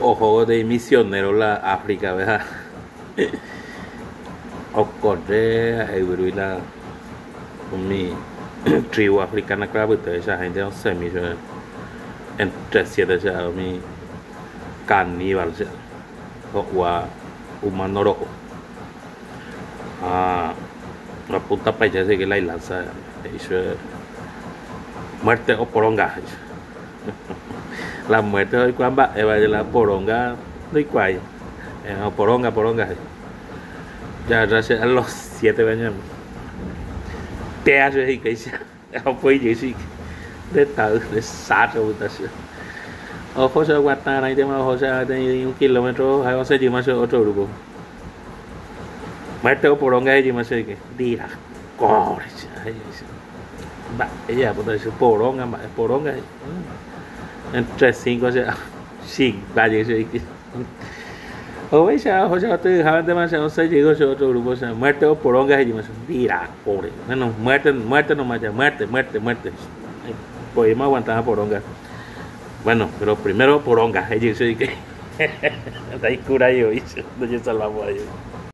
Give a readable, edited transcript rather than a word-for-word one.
Ohóvo de misionero la África-pe ha okorre ha'e yvyrúi la umi tribu africana kuéra apytépe che ahénte osẽmi chupe entre siete che ha'e umi caníbal che ho'úva humano ro'o. Ha oapuntapaite chugui la ilanza he'i chupe muerte o poronga he'i chupe. La muerte oikuaa mba'éva la poronga ndoikuaái. Poronga, poronga he'i. Jahecha che a los siete año péa che hikuái che opoi jey che nde tavy nde sárro opyta che. Oho che oguata rãitéma oho che peteĩ un kilómetro ha osẽ jeýma che otro grupo. Muerte o poronga he'i jeýma che hikuái. Ndirakóre che he'i che. Mba'e jajapóta che poronga mba'e poronga he'i. Entre cinco che chigua jey che hikuái. Ovecha oho che atyhávantema che osẽ jey che otro grupo che muerte o poronga he'íma che ndirakóre. Bueno, muerte, muerte nomás ya, muerte, muerte, muerte. Poíma aguantaba poronga. Bueno, pero primero poronga he'i che hikuái. Ndaikuráioi che, ndojesalvamo'ãi.